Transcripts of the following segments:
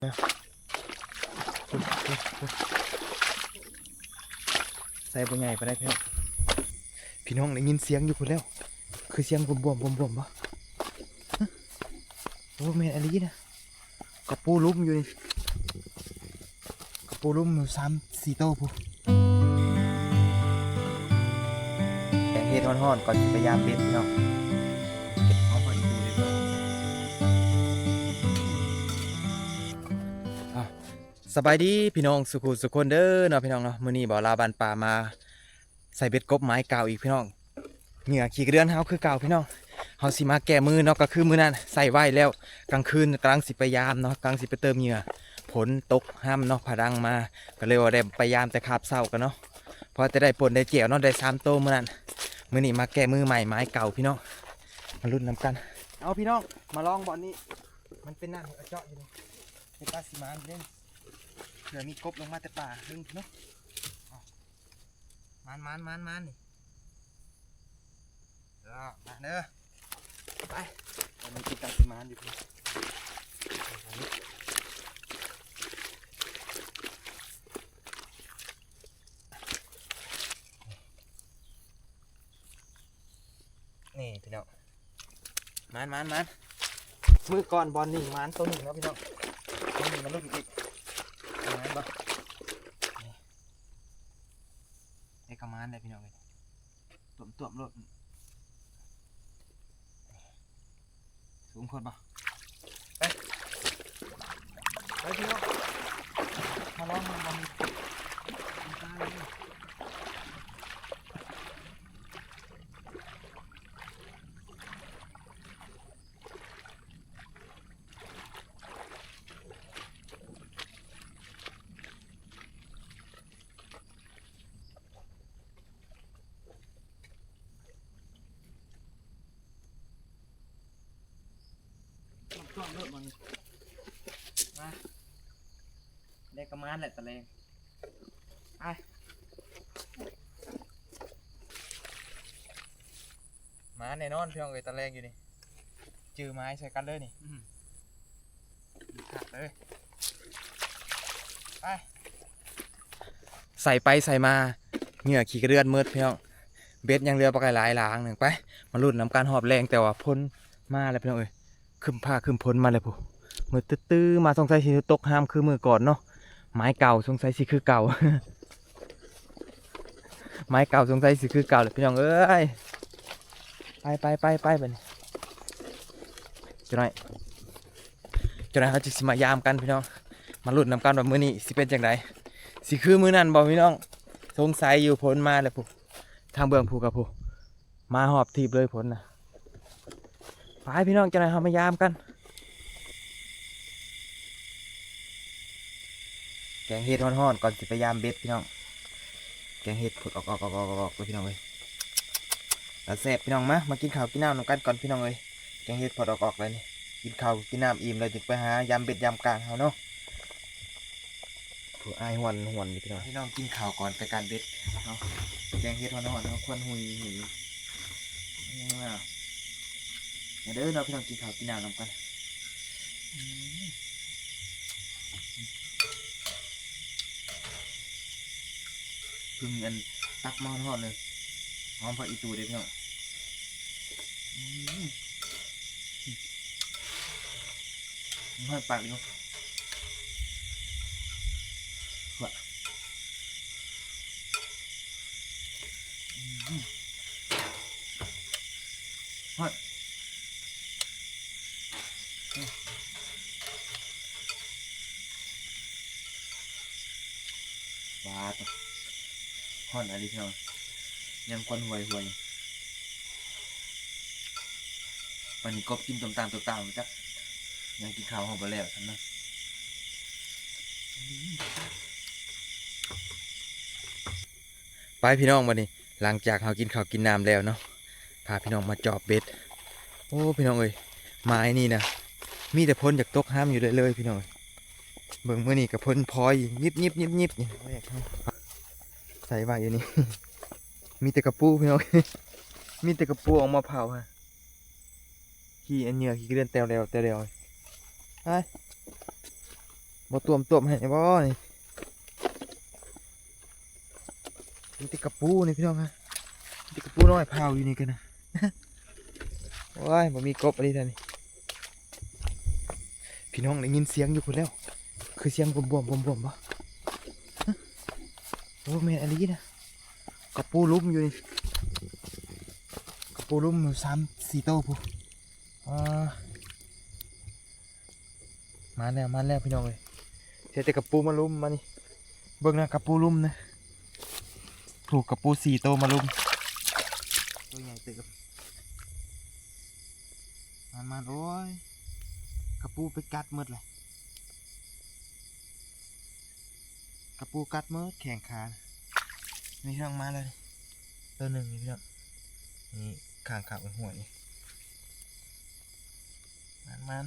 ໃສ່ບໍ່ໃຫຍ່ປານໃດພີ່ນ້ອງ. ພີ່ນ້ອງໄດ້ຍິນສຽງຢູ່ພຸ້ນແລ້ວ ຄືສຽງບວມໆ ບວມໆ ບໍ່? ໂອ້ ແມ່ນອີ່ຫຼີນະ. ກະປູລຸມຢູ່ນີ້ ກະປູລຸມຢູ່ສາມສີ່ໂຕພຸ້ນ. ແກງເຫັດຮ້ອນໆ ກ່ອນຊິໄປຢາມເບັດພີ່ນ້ອງ. ອ່ະ ສະບາຍດີພີ່ນ້ອງສູ່ຄູ່ສູ່ຄົນເດີເນາະ ພີ່ນ້ອງເນາະ. ມື້ນີ້ບ່າວລາວບ້ານປ່າມາ ໃສ່ເບັດກົບໝາຍເກົ່າອີກພີ່ນ້ອງ. ເຫຍື່ອຂີ້ກະເດືອນເຮົາຄືເກົ່າພີ່ນ້ອງ. ເຮົາຊິມາແກ້ມືເນາະ, ກໍຄືມື້ນັ້ນໃສ່ໄວ້ແລ້ວ, ກາງຄືນກຳລັງຊິໄປຢາມເນາະ, ກຳລັງຊິໄປເຕີມເຫຍື່ອ, ຝົນຕົກຮຳເນາະ, ພາດັງມາ, ກໍເລີຍວ່າໄດ້ໄປຢາມແຕ່ຄາບເຊົ້າກັນເນາະ, ພໍແຕ່ໄດ້ປົ່ນໄດ້ແຈ່ວເນາະ, ໄດ້ສາມໂຕມື້ນັ້ນ. ມື້ນີ້ມາແກ້ມືໃໝ່ໝາຍເກົ່າພີ່ນ້ອງ, ມາລຸ້ນນຳກັນ. ເອົາພີ່ນ້ອງ, ມາລອງບ່ອນນີ້, ມັນເປັນນ້ຳເຫື່ອເຈາະຢູ່ນີ້, ເປັນຕາຊິໝານເດ້, ເພື່ອມີກົບລົງມາແຕ່ປ່າເທິງເນາະ. ມານໆໆໆ ນີ້ ເອີ ມາເດີ ໄປ. ອັນນີ້ຄືການຊິມານຢູ່ ນີ້ພີ່ນ້ອງ. ມານໆໆ ມື້ກ່ອນບ່ອນນີ້ມານໂຕໜຶ່ງເນາະພີ່ນ້ອງ, ມື້ນີ້ມາລຸ້ນອີກ ມານບໍ່? ນີ້ ໄດ້ກະມານແລ້ວພີ່ນ້ອງເອີຍ, ຕວມໆໂລດ, ສູງໂພດບໍ່? ໄປ ໄປພີ່ນ້ອງ, ມາລອງເບິ່ງບ່ອນນີ້. ຕ້ອງເລີກມັນ ມາ ໄດ້ກະມານແຫຼະຕະແລງ. ໄປ ມາແນ່ນອນພີ່ນ້ອງເອີຍ, ຕະແລງຢູ່ນີ້ ຈື່ໝາຍໃສ່ກັນເລີຍນີ້. ອືມ ຄັກເລີຍ. ໄປ ໃສ່ໄປໃສ່ມາ ເຫຍື່ອຂີ້ກະເດືອນໝົດພີ່ນ້ອງ, ເບັດຍັງເຫຼືອປາກໄກ່ຫຼາຍຫຼາງໜຶ່ງ. ໄປ ມາລຸ້ນນຳກັນຮອບແລງ, ແຕ່ວ່າຝົນມາແລ້ວພີ່ນ້ອງເອີຍ. ຄຶ້ມຟ້າຄຶ້ມຝົນມາແລ້ວພຸ້ນ, ມືດຕື້ໆມາ, ສົງໄສຊິຕົກຮຳຄືມື້ກ່ອນເນາະ. ໝາຍເກົ່າສົງໄສຊິຄືເກົ່າ, ໝາຍເກົ່າສົງໄສຊິຄືເກົ່າແຫຼະພີ່ນ້ອງເອີຍ. ໄປໆໆໆ ບາດນີ້ ຈັກໜ້ອຍ ຈັກໜ້ອຍເຮົາຈະຊິມາຢາມກັນພີ່ນ້ອງ, ມາລຸ້ນນຳກັນວ່າມື້ນີ້ຊິເປັນຈັ່ງໃດ, ຊິຄືມື້ນັ້ນບໍ່ພີ່ນ້ອງ. ສົງໄສຢູ່ ຝົນມາແລ້ວພຸ້ນ, ທາງເບື້ອງພຸ້ນກະພຸ້ນ. ມາຮອບທີບເລີຍຝົນນະ. ໄປພີ່ນ້ອງ, ຈັກໜ້ອຍເຮົາມາຢາມກັນ. ແກງເຫັດຮ້ອນໆ ກ່ອນຊິໄປຢາມເບັດພີ່ນ້ອງ, ແກງເຫັດ ເພິ່ນອອກໆໆໆ ເລີຍພີ່ນ້ອງເອີຍ. ຕາແຊບພີ່ນ້ອງ, ມາ ມາກິນເຂົ້າກິນນ້ຳນຳກັນກ່ອນພີ່ນ້ອງເອີຍ. ແກງເຫັດເພິ່ນອອກໆ ແລ້ວນີ້, ກິນເຂົ້າກິນນ້ຳອີ່ມແລ້ວຈຶ່ງໄປຫາຢາມເບັດຢາມກາງເຮົາເນາະ. ຜູ້ອ້າຍຫ້ວນໆ ຢູ່ພີ່ນ້ອງ, ພີ່ນ້ອງກິນເຂົ້າກ່ອນໄປການເບັດເນາະ. ແກງເຫັດຮ້ອນໆ ເຮົາຄວັນຫຸ່ຍໆ ມາເດີເນາະພີ່ນ້ອງ, ກິນເຂົ້າກິນນ້ຳນຳກັນ. ອືມ ເພິ່ງອັນ ຕັກມາຮ້ອນໆ ເລີຍ, ຫອມຜັກອີ່ຕູເດ້ພີ່ນ້ອງ. ອືມ ມັນຮ້ອນປາກຢູ່. ວະ ອືມ ຮ້ອນ. ວ້າ ຮ້ອນອີ່ຫຼີພີ່ນ້ອງ, ຍັງຄວັນຫວຍໆ. ປານນີ້ກົບກິນຕົມຕາມຕົມຕາມ ຈັກຍັງກິນເຂົ້າເຮົາບໍ່ແລ້ວຊັ້ນນະ. ໄປພີ່ນ້ອງ, ບັດນີ້ຫຼັງຈາກເຮົາກິນເຂົ້າກິນນ້ຳແລ້ວເນາະ, ພາພີ່ນ້ອງມາຈອບເບັດ. ໂອ້ ພີ່ນ້ອງເອີຍ, ໝາຍນີ້ນະ ມີແຕ່ຝົນຢາກຕົກຮຳຢູ່ເລື້ອຍໆ ພີ່ນ້ອງເອີຍ. ເບິ່ງ ມື້ນີ້ກໍຝົນພອຍຍິບໆໆໆ ນີ້. ແລກເຮົາໃສ່ໄວ້ຢູ່ນີ້ ມີແຕ່ກະປູພີ່ນ້ອງ, ມີແຕ່ກະປູອອກມາເຜົາຮະ. ຂີ້ອັນເຫຍື່ອ ຂີ້ກະເດືອນແຕ່ວແລ້ວແຕ່ວແລ້ວ. ໄປ ບໍ່ຕ້ວມຕົ້ມໃຫ້ບໍ່ນີ້? ມີແຕ່ກະປູນີ້ພີ່ນ້ອງຮະ ມີແຕ່ກະປູນ້ອຍເຜົາຢູ່ນີ້ກັນນະ. ໂອ້ຍ ບໍ່ມີກົບອີ່ຫຼີແທ້ນີ້. ພີ່ນ້ອງໄດ້ຍິນສຽງຢູ່ພຸ້ນແລ້ວ ຄືສຽງບວມໆ ບວມໆບໍ່? ໂອ້ ແມ່ນອີ່ຫຼີນະ. ກະປູລຸມຢູ່ນີ້ ກະປູລຸມຢູ່ສາມສີ່ໂຕພຸ້ນ. ອ່າ ມາແລ້ວ ມາແລ້ວພີ່ນ້ອງເອີຍ. ເຫັນແຕ່ກະປູມາລຸມມານີ້ ເບິ່ງນະ ກະປູລຸມນະ. ໂອ້ ກະປູສີ່ໂຕມາລຸມ ໂຕໃຫຍ່ເຕີບ. ມານໆ ໂອ້ຍ ກະປູໄປກັດໝົດແຫຼະ. ກະປູກັດໝົດແຂ້ງຂາ. ນີ້ພີ່ນ້ອງ ມາແລ້ວ ໂຕໜຶ່ງນີ້ພີ່ນ້ອງ. ນີ້ຂ້າງຂາຫ້ວຍນີ້ ມານໆ ມາ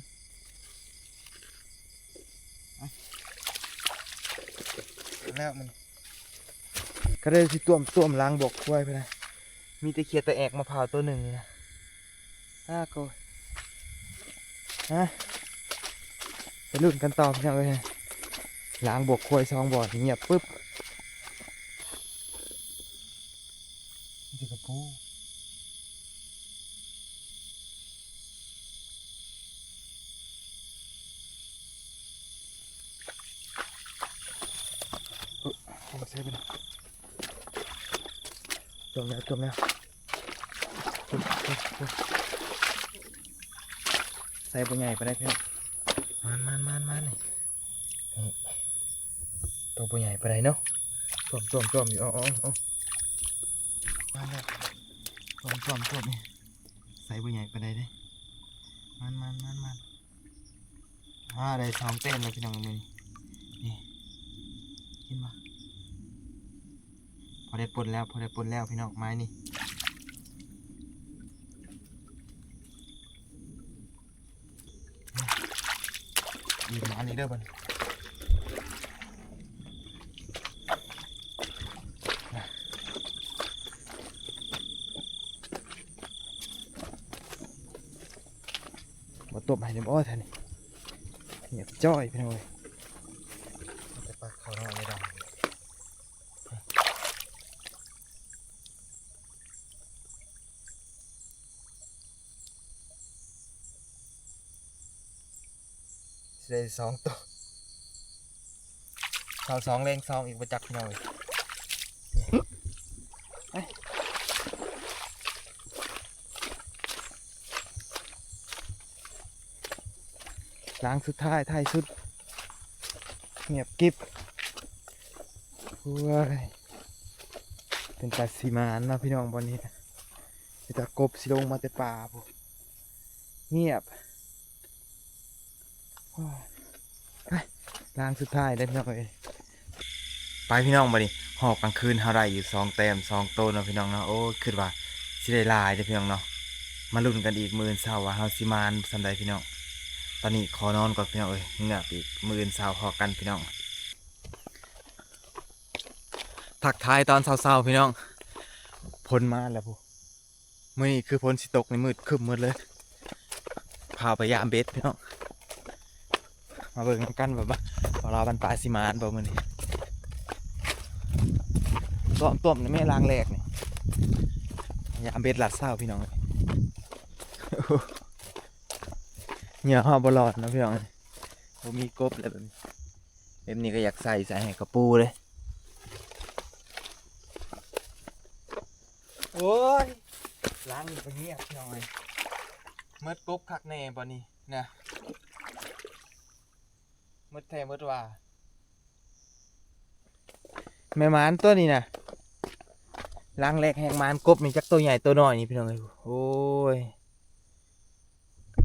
ແລ້ວມັນ ກະເລີຍຊິຕ້ວມໆ ລ້າງບອກຄວາຍໄປນະ. ມີແຕ່ເຂຍຕາແອກມາເຜົາໂຕໜຶ່ງນີ້ນະ. ອາໂກ ຮະ ໄປລຸ້ນກັນຕໍ່ພີ່ນ້ອງເອີຍ. ລ້າງບອກຄວາຍສອງບ່ອນ ງຽບປຶບ. ມີແຕ່ກະປູ. ເອີ ເອົາໃສ່ໄປນະ. ຈົມແລ້ວ ຈົມແລ້ວ ໃສ່ບໍ່ໃຫຍ່ປານໃດພີ່ນ້ອງ. ມານໆໆໆ ນີ້ ໂຕບໍ່ໃຫຍ່ປານໃດເນາະ. ຈ້ອມໆໆ ຢູ່ ເອົາໆໆ ມາແລ້ວ ຈ້ອມໆໆ ນີ້ ໃສ່ບໍ່ໃຫຍ່ປານໃດເດ້. ມານໆໆໆ ອ່າ ໄດ້ສອງແຕ້ມແລ້ວພີ່ນ້ອງມື້ນີ້ ນີ້ ເຫັນບໍ່? ພໍໄດ້ປົນແລ້ວ ພໍໄດ້ປົນແລ້ວພີ່ນ້ອງ ໄມ້ນີ້. ອີກ ມານີ້ເດີບັດນີ້. ບໍ່ຕົບໃຫ້ເດ້ບໍ່ແທ້ນີ້ ງຽບຈ້ອຍພີ່ນ້ອງເອີຍ. ແຕ່ປາກເຂົານ້ອຍນີ້ດຳ. ຊິໄດ້ສອງໂຕ ເຊົ້າສອງແລງສອງອີກບໍ່ຈັກພີ່ນ້ອງເອີຍ. ລ້າງສຸດທ້າຍ ທ້າຍສຸດ ງຽບກິບ. ໂອ້ຍ ເປັນຕາຊິໝານເນາະພີ່ນ້ອງ ບ່ອນນີ້ນະ ມີແຕ່ກົບຊິລົງມາແຕ່ປ່າພຸ້ນ ງຽບ. ໂອ້ຍ ໄປ ລ້າງສຸດທ້າຍເດີພີ່ນ້ອງເອີຍ. ໄປພີ່ນ້ອງ ບັດນີ້ຮອບກາງຄືນເຮົາໄດ້ຢູ່ສອງແຕ້ມສອງໂຕເນາະພີ່ນ້ອງເນາະ. ໂອ້ຍ ຄິດວ່າຊິໄດ້ຫຼາຍເດ້ພີ່ນ້ອງເນາະ. ມາລຸ້ນກັນອີກມື້ອື່ນເຊົ້າວ່າເຮົາຊິໝານສ່ຳໃດພີ່ນ້ອງ. ຕອນນີ້ຂໍນອນກ່ອນພີ່ນ້ອງເອີຍ ເງືອບອີກ ມື້ອື່ນເຊົ້າພໍ້ກັນພີ່ນ້ອງ. ທັກທາຍຕອນເຊົ້າໆ ພີ່ນ້ອງ ຝົນມາແລ້ວພຸ້ນ. ມື້ນີ້ຄືຝົນຊິຕົກນີ້ ມືດຄຶ້ມໝົດເລີຍ. ພາໄປຢາມເບັດພີ່ນ້ອງ ມາເບິ່ງນຳກັນວ່າ ວ່າລາວບັນປາຍຊິໝານບໍ່ມື້ນີ້. ຕ້ອມ ຕ້ອມນີ້ແມ່ ລ້າງແລກນີ້ ຢາມເບັດລາດເຊົ້າພີ່ນ້ອງ. ເຫຍື່ອເຮົາບໍ່ລອດເນາະພີ່ນ້ອງ ບໍ່ມີກົບແລ້ວແບບນີ້. ແບບນີ້ກໍຢາກໃສ່ ໃສ່ໃຫ້ກະປູເດ້. ໂອ້ຍ ລ້າງນີ້ກໍງຽບພີ່ນ້ອງເອີຍ ໝົດກົບຄັກແນ່ບໍ່ນີ້ນະ ໝົດແທ້ໝົດວ່າ. ແມ່ໝານຕົວນີ້ນະ ລ້າງແລກແຮງໝານ. ກົບນີ້ຈັກໂຕໃຫຍ່ໂຕນ້ອຍນີ້ພີ່ນ້ອງເອີຍ. ໂອ້ຍ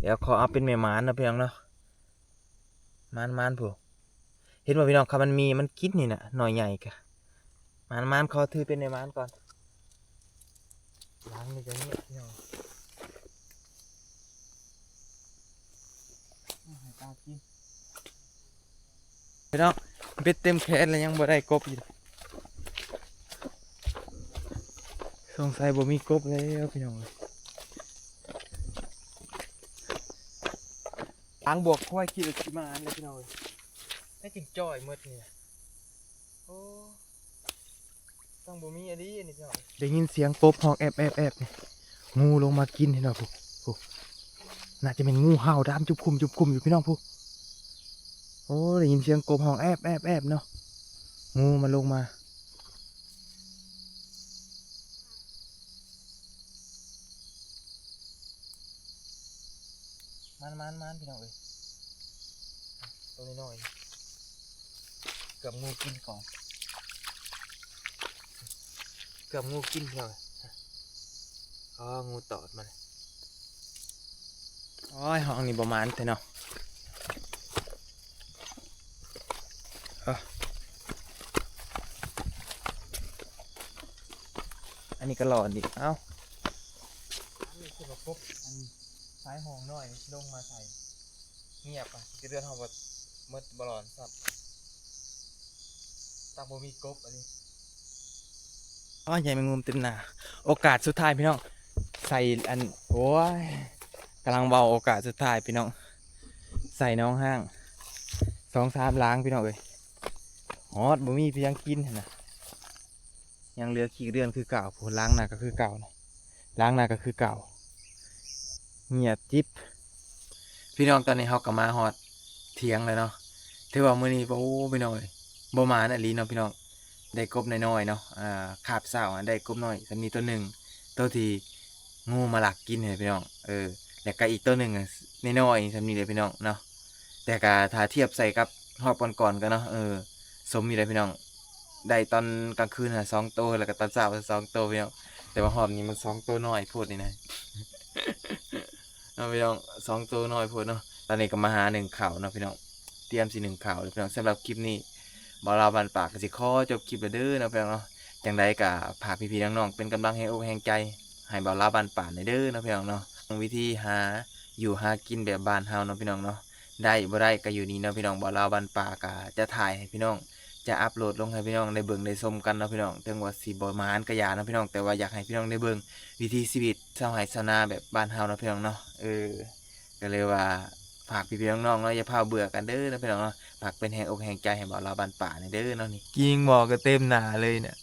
ດຽວຂໍເອົາເປັນແມ່ໝານເນາະພີ່ນ້ອງເນາະ. ມານໆ ພຸ້ນ ເຫັນບໍ່ພີ່ນ້ອງ ຄັນມັນມີມັນກິນນີ້ນະ ນ້ອຍໃຫຍ່ກະ ມານໆ ຂໍຖືເປັນແມ່ໝານກ່ອນ. ລ້າງນີ້ກໍງຽບພີ່ນ້ອງ ໃຫ້ປາກິນ. ພີ່ນ້ອງ ເບັດເຕັມແຂນແລ້ວຍັງບໍ່ໄດ້ກົບຢູ່ ສົງໄສບໍ່ມີກົບແລ້ວພີ່ນ້ອງເອີຍ. ທາງບວກຄວາຍ ຄິດວ່າຊິມາແລ້ວພີ່ນ້ອງເອີຍ. ໃຫ້ຈຶ່ງຈ່ອຍໝົດນີ້ນະ. ໂອ້ ຕ້ອງບໍ່ມີອີ່ຫຼີອັນນີ້ພີ່ນ້ອງ. ໄດ້ຍິນສຽງກົບຮ້ອງແອບໆໆ ນີ້ ງູລົງມາກິນພີ່ນ້ອງ. ພຸ້ນ ພຸ້ນ ໜ້າຈະແມ່ນງູເຫົ່າດຳຈຸບຄຸມຈຸບຄຸມຢູ່ພີ່ນ້ອງ. ພຸ້ນ ໂອ້ ໄດ້ຍິນສຽງກົບຮ້ອງແອບໆໆ ເນາະ. ງູມັນລົງມາ. ມານໆໆ ພີ່ນ້ອງເອີຍ ໂຕນ້ອຍໆ ເກືອບງູກິນກ່ອນ ເກືອບງູກິນພີ່ນ້ອງເອີຍ. ອໍ ງູຕອດມັນ. ໂອ້ຍ ຫ້ອງນີ້ບໍ່ໝານແທ້ເນາະ. ເອີ ອັນນີ້ກໍຫຼອນອີກ. ເອົ້າ ອັນນີ້ຄືວ່າກົບ ອັນສາຍຫ້ອງນ້ອຍລົງມາໃສ່ ງຽບອະ. ເດືອນເຮົາບໍ່ໝົດບໍ່ຫຼອນຊ້ຳ ຕ້ອງບໍ່ມີກົບອັນນີ້. ອໍ ໃຫຍ່ແມງມຸມເຕັມໜ້າ. ໂອກາດສຸດທ້າຍພີ່ນ້ອງ ໃສ່ອັນ ໂອ້ຍ ກຳລັງເວົ້າໂອກາດສຸດທ້າຍພີ່ນ້ອງ ໃສ່ໜອງຮ້າງສອງສາມຫຼັງພີ່ນ້ອງເອີຍ. ຮອດບໍ່ມີພຽງກິນຫັ້ນນະ ຍັງເຫຼືອຂີ້ເລື່ອນຄືເກົ່າ. ພຸ້ນ ຫຼັງໜ້າກໍຄືເກົ່ານະ ຫຼັງໜ້າກໍຄືເກົ່າ ງຽບຈິບ. ພີ່ນ້ອງ ຕອນນີ້ເຮົາກໍມາຮອດຖຽງແລ້ວເນາະ. ຖືວ່າມື້ນີ້ ໂອ້ ພີ່ນ້ອງເອີຍ ບໍ່ໝານອີ່ຫຼີເນາະພີ່ນ້ອງ. ໄດ້ກົບນ້ອຍໆເນາະ ອາ ຄາບເຊົ້າໄດ້ກົບນ້ອຍສ່ຳນີ້ໂຕໜຶ່ງ ໂຕທີ່ງູມາລັກກິນຫັ້ນພີ່ນ້ອງ. ເອີ ແລ້ວກໍອີກໂຕໜຶ່ງນ້ອຍໆສ່ຳນີ້ແຫຼະພີ່ນ້ອງເນາະ. ແຕ່ກໍຖ້າທຽບໃສ່ກັບຮອບກ່ອນໆກໍເນາະ ເອີ ສົມຢູ່ເດ້ພີ່ນ້ອງ. ໄດ້ຕອນກາງຄືນຫາສອງໂຕ ແລ້ວກໍຕອນເຊົ້າສອງໂຕພີ່ນ້ອງ. ແຕ່ວ່າຮອບນີ້ມັນສອງໂຕນ້ອຍໂພດນີ້ນະ ເນາະພີ່ນ້ອງ ສອງໂຕນ້ອຍໂພດເນາະ. ຕອນນີ້ກໍມາຫາໜຶ້ງເຂົ້າເນາະພີ່ນ້ອງ ຕຽມຊິໜຶ້ງເຂົ້າແລ້ວພີ່ນ້ອງ. ສຳລັບຄລິບນີ້ ບ່າວລາວບ້ານປ່າກໍຊິຂໍຈົບຄລິບແລ້ວເດີເນາະພີ່ນ້ອງເນາະ. ຈັ່ງໃດກໍຝາກພີ່ໆນ້ອງໆເປັນກຳລັງແຮງອົກແຮງໃຈໃຫ້ບ່າວລາວບ້ານປ່າແດ່ເດີເນາະພີ່ນ້ອງເນາະ. ວິທີຫາຢູ່ຫາກິນແບບບ້ານເຮົາເນາະພີ່ນ້ອງເນາະ ໄດ້ບໍ່ໄດ້ກໍຢູ່ນີ້ເນາະພີ່ນ້ອງ. ບ່າວລາວບ້ານປ່າກໍຈະຖ່າຍໃຫ້ພີ່ນ້ອງ ຈະອັບໂຫຼດລົງໃຫ້ພີ່ນ້ອງໄດ້ເບິ່ງໄດ້ຊົມກັນເນາະພີ່ນ້ອງ. ເຖິງວ່າຊິບໍ່ໝານກະຢ່າເນາະພີ່ນ້ອງ ແຕ່ວ່າຢາກໃຫ້ພີ່ນ້ອງໄດ້ເບິ່ງວິຖີຊີວິດຊາວໄຮ່ຊາວນາແບບບ້ານເຮົາເນາະພີ່ນ້ອງເນາະ. ເອີ ກໍເລີຍວ່າຝາກພີ່ໆນ້ອງໆເນາະ ຢ່າຟ້າວເບື່ອກັນເດີເນາະພີ່ນ້ອງເນາະ. ຝາກເປັນແຮງອົກແຮງໃຈໃຫ້ບ່າວລາວບ້ານປ່າແດ່ເດີເນາະ. ນີ້ກິ່ງໝໍ້ກໍເຕັມໜ້າເລີຍນະ.